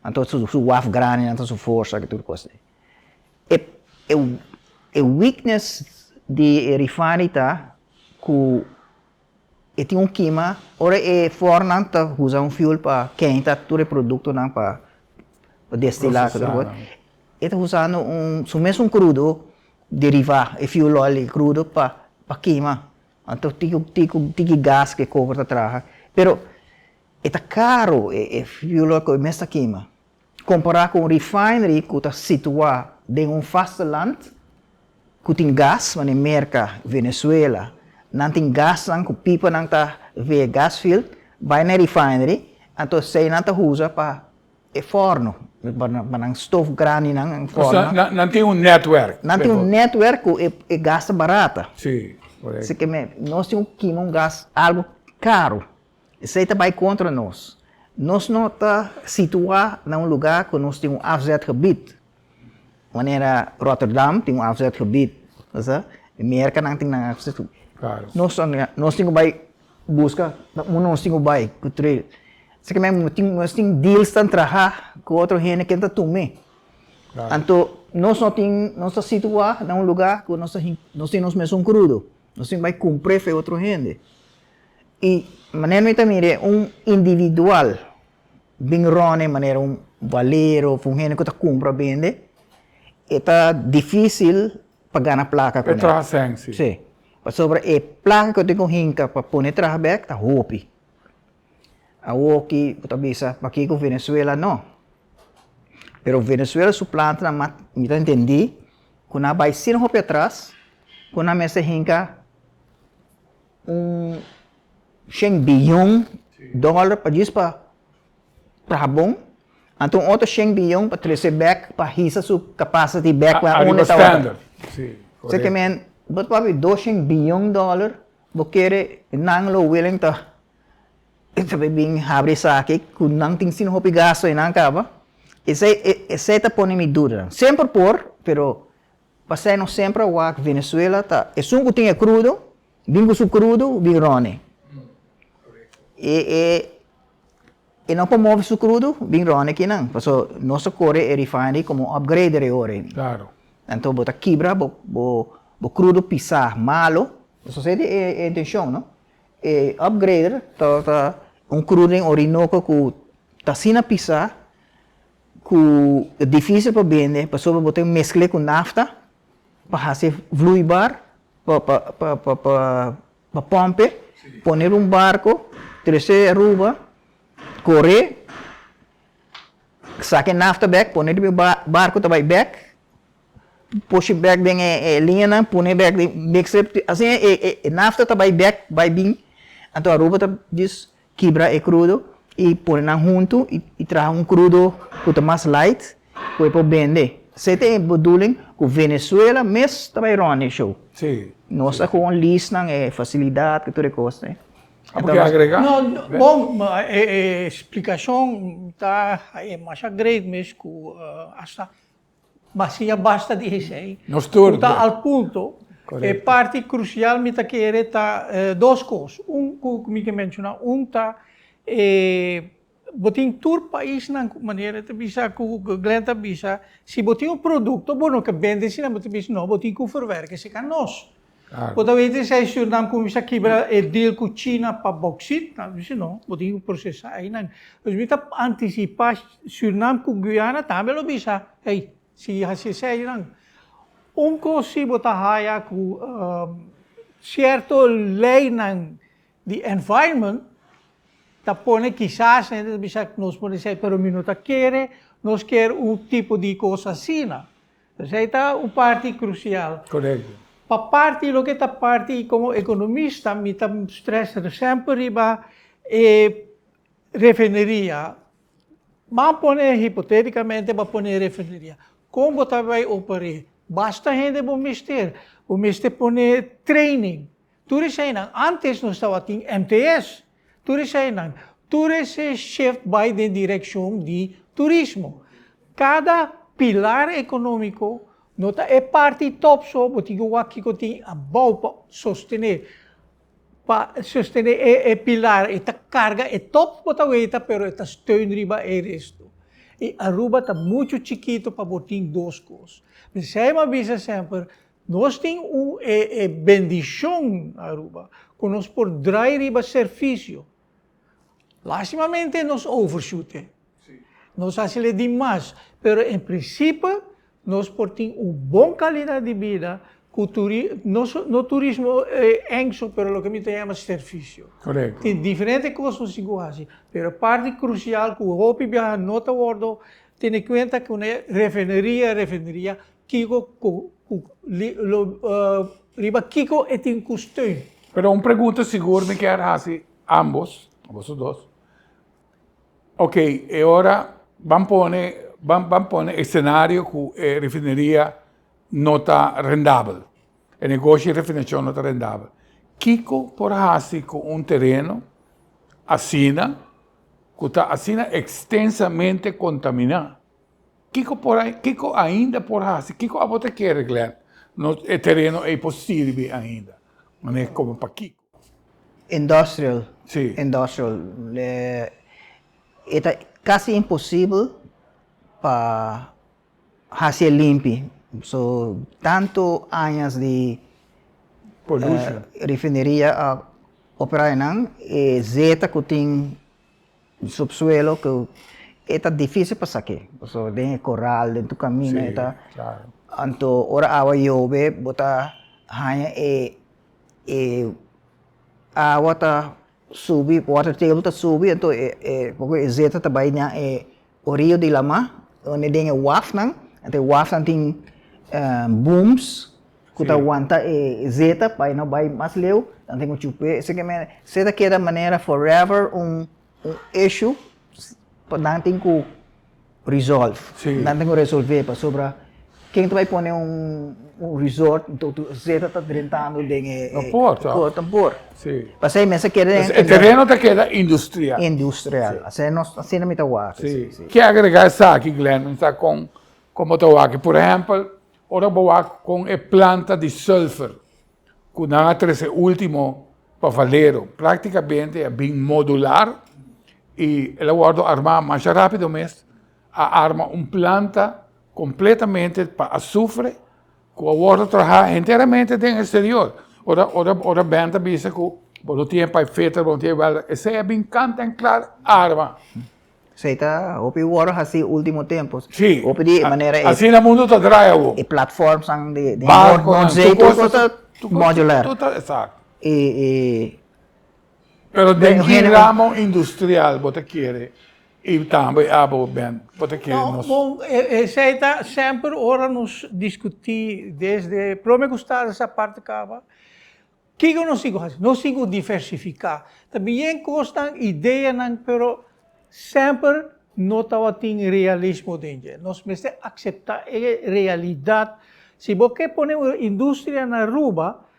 Anto su waf grandinan ta su forsa ki tur kos ei. E weakness di e refinery ta ku E tin un kima, ora e fornan ta usa un fuel pa keinta tur e produktonan pa destilá ku tur kos, e ta usando un su mesun krudo derivá e fuel oil di krudo pa pa kima. Anto tiki tiki tiki gas ku e koper ta traha, pero e ta karo e fuel oil ku e mes ta kima. Kompará ku un refinery ku ta situá den un vasteland ku tin gas, manera Merka, Venezuela, nan tin gasnan ku pipanan ta via gasfield bai na e refinery, anto esei nan ta usa pa e fòrnu, pa nan stof grandinan, nan fòrnu. Osea, nan tin un netwerk. Nan tin un netwerk ku e gas ta barata. Sí, korekto. Así ke nos tin ku kima un gas algu karu. Esei ta bai kontra nos. Nos no ta situá na un lugá ku nos tin un afzetgebied. Manera Rotterdam tin un afzetgebied, bo sa? Merka nan tin nan afzetgebied. Klaro. Nos nos tin ku bai buska unda nos tin ku bai ku trail. Asina ke men nos tin deals tan traha ku otro hende ken ta tum'é. Klaro. Anto nos no tin, nos ta situá na un lugá ku nos ta nos tin nos mesun krudo. Nos tin bai kumpr'é fe otro hende. I manera mi ta mira e un individual bin ròne manera un valero of un hende ku ta kumpra bende, e ta difísil pa gana plaka kuné. E traha sèn, si. Si. Pasobra e plaka ku tin ku hinka pa pone traha bèk ta hopi. Awoki bo ta bisa pakiko Venezuela no. Pero Venezuela su plantanan mi ta entendí ku nan a bai asina hopi atras ku nan mester hinka Un shen biyon dòler pa djis pa traha bon, anto un otro shen biyon pa trese bèk pa hisa su capacity bèk pa unda e tabata. Esei ke men bo ta papia 200 biyon dòler bo kere nan lo willing ta bin habri esaki ku nan tin asina hopi gasto einan kaba. Esei esei ta pone mi duda. Semper por pero Pasei nos semper a wak Venezuela ta esun ku tin e krudo bin ku su krudo bin rone. E e e no por move su krudo bin rone kinan paso nos ta kore e refinery komo upgrader e ora ei. Claro. Anto bo ta kibra bo bo bo krudo pisá malo paso esei ta e intenshon no. E upgrader ta ta un krudo den Orinoco ku ta asina pisá Ku ta difísil pa bende pasobra bo ta meskl'é ku nafta pa hasi vloeibaar pa pa pa pa pa pa pòmp'e, pone riba un barko, tres'é Aruba, kor'é, Saka e nafta bek, pone riba e barku ta bai bek, push bek den e liñanan, pone bek den, mix e, asina e nafta ta bai bek, bai bin, anto Aruba ta djis kibra e krudo i pone nan huntu i traha un krudo ku ta mas light ku e por bende. Esei ta e bedoeling ku Venezuela mes ta bai rònt e show. Nos ta gewoon lease nan e fasilidat ku tur e kos ei. Abo ke agrega? No, bon, e splikashon ta masha great mes ku hasta Basia basta di esei. Nos tur. Ku ta al punto. E parti krusial mi ta kere ta dos kos. Un ku mi ke menshoná, un ta e bo tin tur paisnan ku manera ta bisa ku Glenn ta bisa, si bo tin un produkto bo no ke bende asina bo ta bisa no bo tin ku verwerk esei ka nos. Bo ta weten esei Surinam kuminsá kibra e deal ku China pa bauxit, nan bisa no bo tin ku prosesá einan. Dus mi ta antisipá Surinam ku Guyana tambe lo bisa, hey, si hasi eseinan. Un kos si bo ta haya ku sierto leinan di environment ta pone kisas hende ta bisa nos por esei pero mi no ta kere nos kier un tipo di kos asina. Esei ta un parti krusial. Korekto. Pa parti loke ta parti komo ekonomista mi ta stress semper riba e refineria. Ban pone hipoteticamente bo a pone e refineria. Kon bo ta bai oper'é? Basta hende bo mester. Bo mester pone training. Tur eseinan, antes nos tabatin MTS. Tur eseinan, tur ese shift bai den direkshon di turismo. Kada pilar ekonómiko no ta e parti top so, bo tin ku wak kiko tin abou pa sostené, pa sostené e pilar. E ta karga e top bo ta weta, pero e ta steun riba e resto. I Aruba ta muchu chikitu pa bo tin dos kos. P'esei mi a bisa semper, Nos tin un e e bendicion na Aruba cu nos por draai riba servicio. Lastimamente nos overshoot e. Nos haci'le di mas, pero en principe nos por tin un bon calidad di bida cu turi no no turismo enso pero loke mi ta yama servicio. Correcto. Tin diferente cos nos tin cu haci, pero parti crucial cu hopi biaha no ta wordo tene cuenta cu ne refineria refineria Kiko ku ku lo riba kiko e tin ku steun? Pero un pregunta sigur mi kier hasi ambos, boso dos. Ok, e ora ban pone ban ban pone escenario ku e refineria no ta rendabel, e negoshi di refinashon no ta rendabel. Kiko por hasi ku un tereno asina ku ta asina ekstensamente kontaminá? Kiko por kiko ainda por hasi? Kiko abo ta kere Glenn? No e tereno ei por sirbi ainda. Manera komo pa kiko? Industrial. Sí. Industrial. E ta kasi imposibel pa hasi e limpi. So tantu añas di Pollution. refineria a opera einan, e zeta ku tin Subsuelo ku e ta difísil pa sak'é, pasobra den e koral, den tur kaminda e ta. Anto ora awa yobe bo ta haña e e awa ta subi, water table ta subi, anto e e poko e zeta ta bai na e oriyo di lama, unda den e wafnan, anto e wafnan tin booms ku ta wanta e zeta pa e no bai mas leu, nan tin ku chup'é. Esei ke esei ta keda manera forever un un issue pa nan tin ku resolve, nan tin ku resolve pasobra ken ta bai pone un un resort anto tur zeta ta drentando den e No por toch? No por. Pasei mester keda den E tereno ta keda industrial. Industrial. Asina nos asina mi ta wak. Si. Ke agrega esaki Glenn, mi sa kon kon bo ta wak. Por ehempel, Ora bo wak kon e planta di sulfur ku nan a trese ultimo pa Valero praktikamente a bin modular i el a wòrdu armá masha rápido mes, a arma un planta kompletamente pa asufre ku a wòrdu trahá henteramente den eksterior. Ora ora ora Ben ta bisa ku bo no tin e paifeter, bo no tin e welder, esei a bin kant en klar arma. Esei ta hopi wòrdu hasí último tempu. Sí. Hopi di manera e. Asina mundu ta draai awor. E platformsnan di Barkonan, Noordzee tur kos ta modular. Tur ta, exacto. I i. Pero den ki ramo industrial bo ta kere? I tambe abo Ben, bo ta kere No, nos. bon, esei ta semper ora nos diskutí desde prome ku start esa parti kaba, kiko nos tin ku hasi? Nos tin ku diversifiká. Ta bien kosnan, ideanan, pero semper no tabatin realismo den dje. Nos mester akseptá e realidat. Si bo ke pone un industria na Aruba,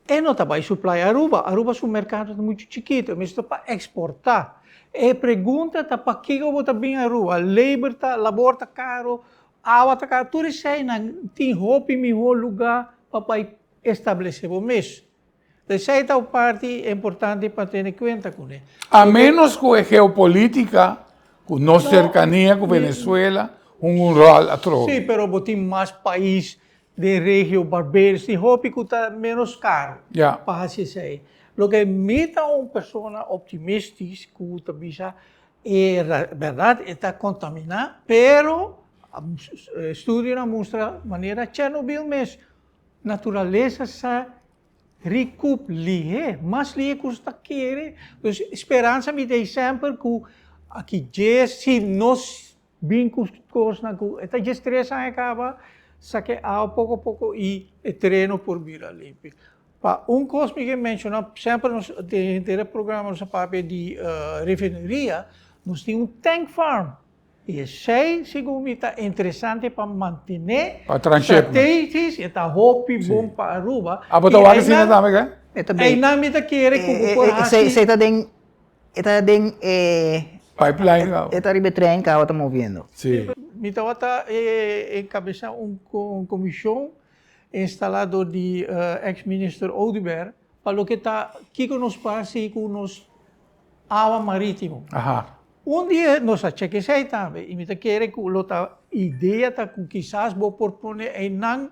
E no ta bai supply Aruba. Aruba su mercado ta mucho chikito, e mester pa exporta. E pregunta ta pakico bo ta bin Aruba? Labor ta, labor ta caro, awa ta caro, tur eseinan tin hopi miho luga pa bai establece bo mes. Esei ta un parti importante pa tene cuenta cune. A menos cu e geopolitica, cu nos cercania cu Venezuela, hunga un rol atrobe. Si, pero bo tin mas pais Den regio Barbados tin hopi ku ta ménos karu pa hasi esei. Loke mi ta un persona optimistis ku ta bisa e bèrdat e ta kontaminá, pero estudionan mustra manera Chernobyl mes, naturalesa sa rikup lihé, mas lihé ku nos ta kere. Dus speransa mi ta ei semper ku aki djes si nos Bin ku kosnan ku e ta djes tres aña kaba, saka e awa poko poko i e tereno por bira limpi. Pa un kos mi ke menshoná, semper nos den henter e programa nos a papia di refineria, nos tin un tank farm i esei segun mi ta interesante pa mantené Pa transhipnan. strategisch, e ta hopi bon pa Aruba. Abo ta wak asina tambe ke? E ta Einan mi ta kere ku bo por hasi. Esei ta den E ta den e. Pipeline kaba. E ta riba e trein kaba ta moviendo. Si. Mi tabata enkabesá un komishon instalá dor di eks minister Oduber pa loke ta kiko nos por hasi ku nos awa marítimo. Un dia nos a chek esei tambe i mi ta kere ku lo ta idea ta ku kisas bo por pone einan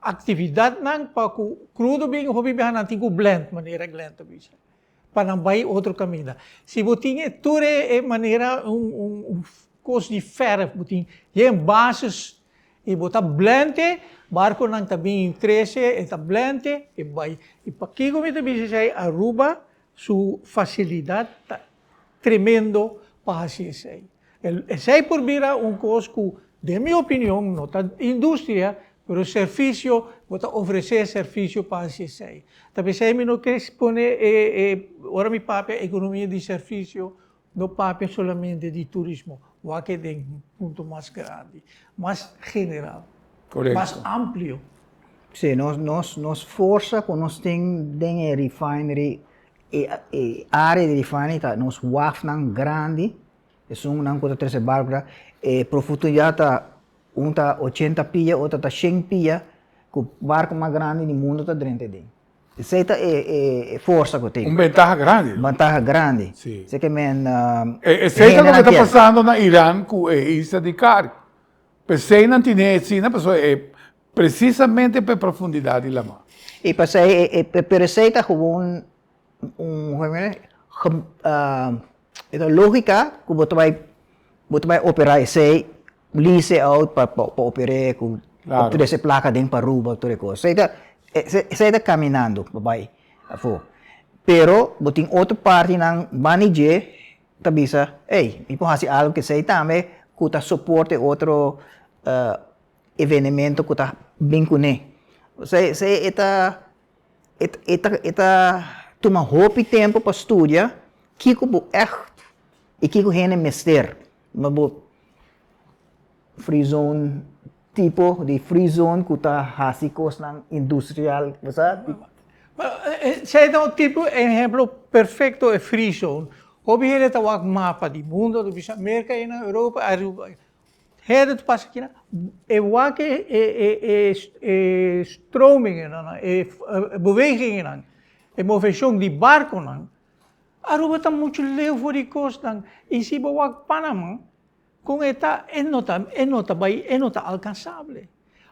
aktividatnan pa ku krudo bin hopi biaha nan tin ku blend manera Glenn ta bisa. pa nan bai otro kaminda. Si bo tin e tur e manera un un kos di verf, bo tin yen bases i bo ta blente, barkonan ta bin trese, e ta blente e bai. I pakiko mi ta bisa esei? Aruba su fasilidat ta tremendo pa hasi esei. Esei por bira un kos ku, den mi opinion, no ta industria, pero servisio, bo ta ofresé servisio pa hasi esei. Ta p'esei mi no ke pone e, e, ora mi papia ekonomia di servisio, no papia solamente di turismo, wak e den punto mas grandi, mas general, mas amplio. Sí, nos, nos, nos forsa ku nos tin den e refinery E e área di refinery ta nos wafnan grandi, esunnan ku ta trese barku ta, e profundidat ta un ta ochenta pia, otro ta shen pia, ku barku mas grandi di mundu ta drenta aden. Esei ta e e forsa ku tin. Un bentaha grandi. Un bentaha grandi. Si. Esei ke men Esei ta loke ta pasando na Iran ku e isla di Kark. P'esei nan tine asina pasobra e Precisamente pa e profundidad di lama. Y pasey e pero esey ta gewoon un e ta logica cu bo ta bay bo ta bay opera esey lease out pa pa oper'e cu pa trece placa den pa Aruba tur e cos esey ta esey ta caminando pa bay afo pero bo tin otro partinan banda di dje ta bisa ey mi por haci algo cu esey tambe cu ta soporte otro evenemento ku ta bin kuné. Osea esei e ta e ta e ta tuma hopi tempu pa studia kiko bo ègt i kiko hende mester. Ma bo free zone tipo di free zone ku ta hasi kosnan industrial bo sa. Esei ta un tipo ehemplo perfekto e free zone. Hopi hende ta wak mapa di mundo ta bisa Merka ei na Europa Aruba. Hende ta pasa kina, e wak e e e stromingennan, e bewegingennan, e moveshon di barkonan, Aruba ta muchu leu for di kosnan. I si bo wak Panama, kon e ta, e no ta, e no ta bai, e no ta alkansable.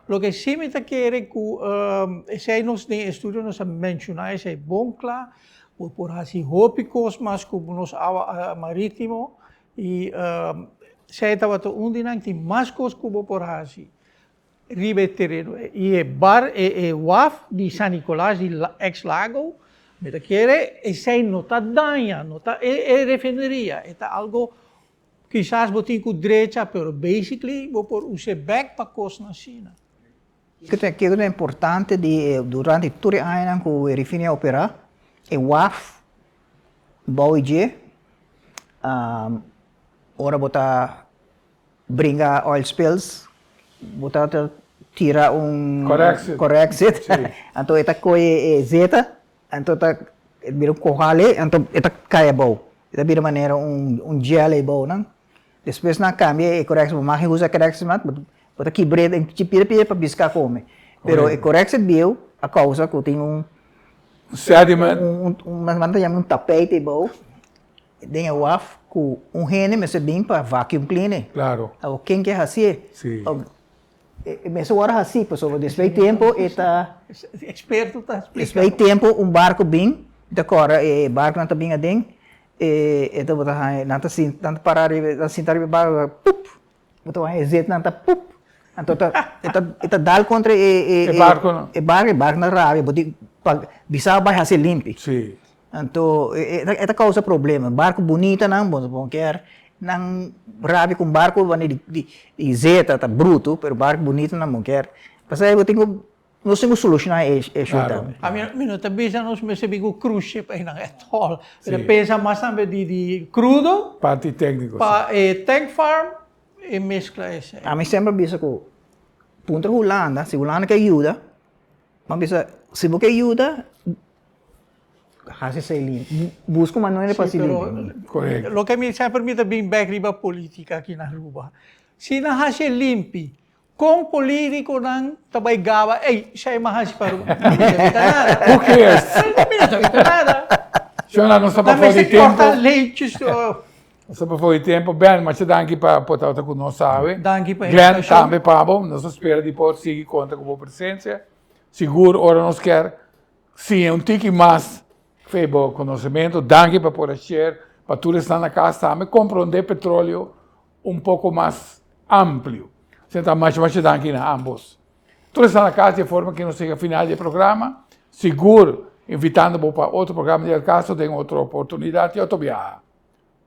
Loke si mi ta kere ku esei nos den estudio nos a menshoná esei bon kla, bo por hasi hopi kos mas ku nos awa maritimo, I esei tabata un di nan, tin mas kos ku bo por hasi riba e tereno. I e bar, e waf di San Nicolas, di ex Lago, mi ta kere esei no ta daña, no ta e refineria, e ta algo Kisas bo tin ku drecha, pero basically bo por us'é bèk pa kosnan asina. Kiko ta importante di durante tur e añanan ku e refineria a operá, e waf bou i dje, ora bo ta bringa oil spills, bo ta tira un corexit, anto e ta kohe e zeta Anto ta bira un kohal ei, anto e ta kai abou. E ta bira manera un un gel ei bou nan. Despues nan a kambia e koreksit, bo mag usa e koreksit mas, bo ta kibr'é den pida pida pa biská kome. Pero e koreksit bieu a kousa ku tin un Sediment. un un nan ta yama un tapijt ei bou den e waf ku un hende mester bin pa vacuum clean e. Klaro. Awor ken ke hasié? Si. E mester wòrdu hasí pasobra despues di tempu e ta. Eksperto ta splika. Despues di tempu un barku bin, ta kòrda e barkunan ta bin aden, e ta bo ta haña nan ta sinta nan ta pará riba nan ta sinta riba e barku pup bo ta haña e zetnan ta pup anto ta e ta e ta dal kontra e E barkunan. E barku e barkunan rabia bo tin pa bisa bai hasi limpi. Si. Anto e ta kousa problema. Barku bunitanan bo no kier nan rabia ku un barku wani di zeta ta brutu pero barku bunitanan bo kier. Pasai bo tin ku nos tin ku solushoná e issue tambe. Ami mi no ta bisa nos mester bin ku cruise ship einan at all. Mi ta pensa mas tambe di crudo. Parti tekniko si. Pa e tank farm e meskla esei. Ami semper a bisa ku puntra Hulanda si Hulanda ke yuda mi a bisa si bo ke yuda Hasi esei limpi. Buska un manera pa hasi limpi. Korekto. Loke mi semper mi ta bin bek riba politika aki na Aruba. Si nan hasi e limpi, kon politikonan ta bai gaba, ey, esei mi a hasi pa Aruba. Mi no ta evita nada. Who cares? Mi no ta evita nada. Shona, nos ta pa for di tempo. Nan mester korta leentjes. Nos ta pa for di tempo. Ben, masha danki pa por tabata ku nos awe. Danki pa e Glenn, invitashon. tambe pa bo. Nos ta spera di por sigui konta ku bo presensia. Sigur ora nos kier Siña un tiki mas fe bo konosementu. Danki pa por a share pa tur esnan na kas tambe komprondé petroleo un poko mas amplio. Asina ta masha masha danki na ambos. Tur esnan na kas di e forma ki nos yega final di e programa. Sigur invitando bo pa otro programa di El Caso den otro oportunidat i otro biaha.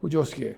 Ku Dios kier.